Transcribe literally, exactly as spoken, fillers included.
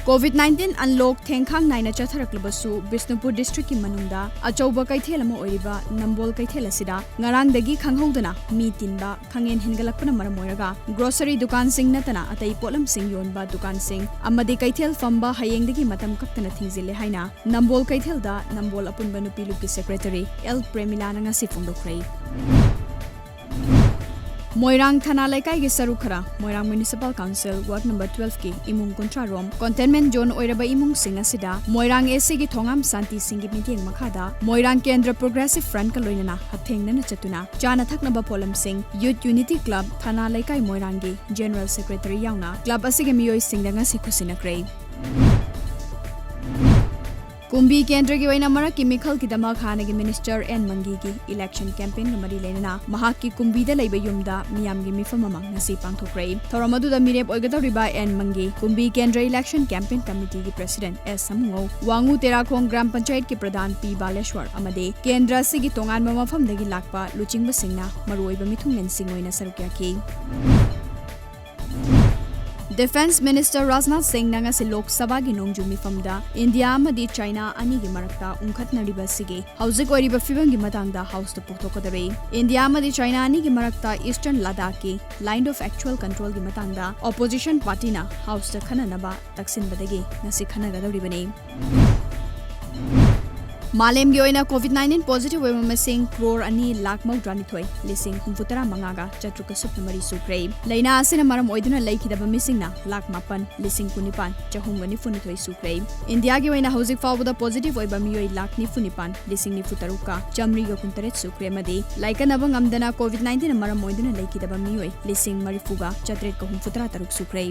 COVID nineteen unlock ꯊꯦꯡꯈꯥꯡ ꯅꯥꯏꯅ ꯆꯠꯊꯔꯛꯂꯕꯁꯨ, Bishnupur district ꯀꯤ ꯃꯅꯨꯡꯗ ꯑꯆꯧꯕ ꯀꯩꯊꯦꯜ ꯑꯃ ꯑꯣꯏꯔꯤꯕ ꯅꯝꯕꯣꯜ ꯀꯩꯊꯦꯜ ꯑꯁꯤꯗ ꯉꯔꯥꯡꯗꯒꯤ ꯈꯪꯍꯧꯗꯅ ꯃꯤ ꯇꯤꯟꯕ ꯈꯪꯍꯦꯟ ꯍꯦꯟꯒꯠꯂꯛꯄꯅ ꯃꯔꯝ ꯑꯣꯏꯔꯒ, grocery ꯗꯨꯀꯥꯟꯁꯤꯡ ꯅꯠꯇꯅ ꯑꯇꯩ ꯄꯣꯠꯂꯝꯁꯤꯡ ꯌꯣꯟꯕ ꯗꯨꯀꯥꯟꯁꯤꯡ ꯑꯃꯗꯤ ꯀꯩꯊꯦꯜ ꯐꯝꯕ ꯍꯌꯦꯡꯗꯒꯤ ꯃꯇꯝ ꯀꯛꯇꯅ ꯊꯤꯡꯖꯤꯜꯂꯦ ꯍꯥꯏꯅ ꯅꯝꯕꯣꯜ ꯀꯩꯊꯦꯜꯗ ꯅꯝꯕꯣꯜ ꯑꯄꯨꯟꯕ ꯅꯨꯄꯤ ꯂꯨꯞꯀꯤ secretary ꯑꯦꯜ ꯄ꯭ꯔꯦꯃꯤꯂꯥꯅ ꯉꯁꯤ ꯐꯣꯡꯗꯣꯛꯈ꯭ꯔꯦ꯫ ꯃꯣꯏꯔꯥꯡ ꯊꯅꯥ ꯂꯩꯀꯥꯏꯒꯤ ꯁꯔꯨꯛ ꯈꯔ, ꯃꯣꯏꯔꯥꯡ Municipal Council Ward number twelve ꯀꯤ ꯏꯃꯨꯡ ꯀꯨꯟꯊ꯭ꯔꯥ ꯔꯣꯝ containment zone ꯑꯣꯏꯔꯕ ꯏꯃꯨꯡꯁꯤꯡ ꯑꯁꯤꯗ ꯃꯣꯏꯔꯥꯡ AC ꯒꯤ ꯊꯣꯉꯥꯝ ꯁꯥꯟꯇꯤ ꯁꯤꯡꯒꯤ ꯃꯤꯠꯌꯦꯡ ꯃꯈꯥꯗ ꯃꯣꯏꯔꯥꯡ ꯀꯦꯟꯗ꯭ꯔ Progressive Front ꯀ ꯂꯣꯏꯅꯅ ꯍꯛꯊꯦꯡꯅꯅ ꯆꯠꯇꯨꯅ ꯆꯥꯅ ꯊꯛꯅꯕ ꯄꯣꯠꯂꯝꯁꯤꯡ Youth Unity Club ꯊꯅꯥ ꯂꯩꯀꯥꯏ ꯃꯣꯏꯔꯥꯡꯒꯤ General Secretary ꯌꯥꯎꯅ club ꯑꯁꯤꯒꯤ ꯃꯤꯑꯣꯏꯁꯤꯡꯗ ꯉꯁꯤ ꯈꯨꯠꯁꯤꯟꯅꯈ꯭ꯔꯦ꯫ ꯀꯨꯝꯕꯤ ꯀꯦꯟꯗ꯭ꯔꯒꯤ ꯑꯣꯏꯅ ꯃꯔꯛꯀꯤ ꯃꯤꯈꯜꯒꯤꯗꯃꯛ ꯍꯥꯟꯅꯒꯤ Minister ꯑꯦꯟ ꯃꯪꯒꯤꯒꯤ election campaign ꯒ ꯃꯔꯤ ꯂꯩꯅꯅ ꯃꯍꯥꯛꯀꯤ ꯀꯨꯝꯕꯤꯗ ꯂꯩꯕ ꯌꯨꯝꯗ ꯃꯤꯌꯥꯝꯒꯤ ꯃꯤꯐꯝ ꯑꯃ ꯉꯁꯤ ꯄꯥꯡꯊꯣꯛꯈ꯭ꯔꯦ꯫ ꯊꯧꯔꯝ ꯑꯗꯨꯗ ꯃꯤꯔꯦꯞ ꯑꯣꯏꯒꯗꯧꯔꯤꯕ ꯑꯦꯟ ꯃꯪꯒꯤ, ꯀꯨꯝꯕꯤ ꯀꯦꯟꯗ꯭ꯔ election campaign committee ꯒꯤ President ꯑꯦꯁ ꯁꯃꯨꯉꯧ, ꯋꯥꯉꯨ ꯇꯦꯔꯥꯈꯣꯡ ꯒ꯭ꯔꯥꯝ ꯄꯟꯆꯥꯌꯠꯀꯤ ꯄ꯭ꯔꯙꯥꯟ ꯄꯤ ꯕꯥꯂꯦꯁ꯭ꯋꯔ ꯑꯃꯗꯤ ꯀꯦꯟꯗ꯭ꯔ ꯑꯁꯤꯒꯤ ꯇꯣꯉꯥꯟꯕ ꯃꯐꯝꯗꯒꯤ ꯂꯥꯛꯄ ꯂꯨꯆꯤꯡꯕꯁꯤꯡꯅ ꯃꯔꯨꯑꯣꯏꯕ ꯃꯤꯊꯨꯡꯂꯦꯟꯁꯤꯡ ꯑꯣꯏꯅ ꯁꯔꯨꯛ ꯌꯥꯈꯤ꯫ Defence Minister ꯔꯥꯖꯅꯥꯊ ꯁꯤꯡꯅ ꯉꯁꯤ ꯂꯣꯛ ꯁꯚꯥꯒꯤ ꯅꯣꯡꯖꯨ ꯃꯤꯐꯝꯗ ꯏꯟꯗꯤꯌꯥ ꯑꯃꯗꯤ ꯆꯥꯏꯅꯥ ꯑꯅꯤꯒꯤ ꯃꯔꯛꯇ ꯎꯪꯈꯠꯅꯔꯤꯕ ꯑꯁꯤꯒꯤ ꯍꯧꯖꯤꯛ ꯑꯣꯏꯔꯤꯕ ꯐꯤꯕꯝꯒꯤ ꯃꯇꯥꯡꯗ House ꯇ ꯐꯣꯡꯗꯣꯛꯀꯗꯧꯔꯤ꯫ ꯏꯟꯗꯤꯌꯥ ꯑꯃꯗꯤ ꯆꯥꯏꯅꯥ ꯑꯅꯤꯒꯤ ꯃꯔꯛꯇ Eastern Ladakh ꯀꯤ Line of Actual Control ꯒꯤ ꯃꯇꯥꯡꯗ opposition party ꯅ House ꯇ ꯈꯟꯅꯅꯕ ꯇꯛꯁꯤꯟꯕꯗꯒꯤ ꯉꯁꯤ ꯈꯟꯅꯒꯗꯧꯔꯤꯕꯅꯤ꯫ ꯃꯥꯂꯦꯝꯒꯤ ꯑꯣꯏꯅ COVID nineteen positive ꯑꯣꯏꯕ ꯃꯁꯤꯡ ꯀ꯭ꯔꯣꯔ ꯑꯅꯤ ꯂꯥꯈ ꯃꯧꯗ꯭ꯔꯥꯅꯤꯊꯣꯏ ꯂꯤꯁꯤꯡ ꯍꯨꯝꯐꯨ ꯇꯔꯥ ꯃꯉꯥꯒ ꯆꯥꯇ꯭ꯔꯨꯛꯀ ꯁꯨꯞꯅ ꯃꯔꯤ ꯁꯨꯈ꯭ꯔꯦ꯫ ꯂꯥꯏꯅꯥ ꯑꯁꯤꯅ ꯃꯔꯝ ꯑꯣꯏꯗꯨꯅ ꯂꯩꯈꯤꯗꯕ ꯃꯤꯁꯤꯡꯅ ꯂꯥꯈ ꯃꯥꯄꯟ ꯂꯤꯁꯤꯡ ꯀꯨꯟꯅꯤꯄꯥꯟ ꯆꯍꯨꯝꯒ ꯅꯤꯐꯨꯅꯤꯊꯣꯏ ꯁꯨꯈ꯭ꯔꯦ꯫ ꯏꯟꯗꯤꯌꯥꯒꯤ ꯑꯣꯏꯅ ꯍꯧꯖꯤꯛ ꯐꯥꯎꯕꯗ positive ꯑꯣꯏꯕ ꯃꯤꯑꯣꯏ ꯂꯥꯈ ꯅꯤꯐꯨ ꯅꯤꯄꯥꯟ ꯂꯤꯁꯤꯡ ꯅꯤꯐꯨ ꯇꯔꯨꯛꯀ ꯆꯥꯃꯔꯤꯒ ꯀꯨꯟꯇꯔꯦꯠ ꯁꯨꯈ꯭ꯔꯦ ꯑꯃꯗꯤ ꯂꯥꯏꯀꯠꯅꯕ ꯉꯝꯗꯅ COVID nineteen ꯅ ꯃꯔꯝ ꯑꯣꯏꯗꯨꯅ ꯂꯩꯈꯤꯗꯕ ꯃꯤꯑꯣꯏ ꯂꯤꯁꯤꯡ ꯃꯔꯤꯐꯨꯒ ꯆꯥꯇ꯭ꯔꯦꯠꯀ ꯍꯨꯝꯐꯨ ꯇꯔꯥ ꯇꯔꯨꯛ ꯁꯨꯈ꯭ꯔꯦ꯫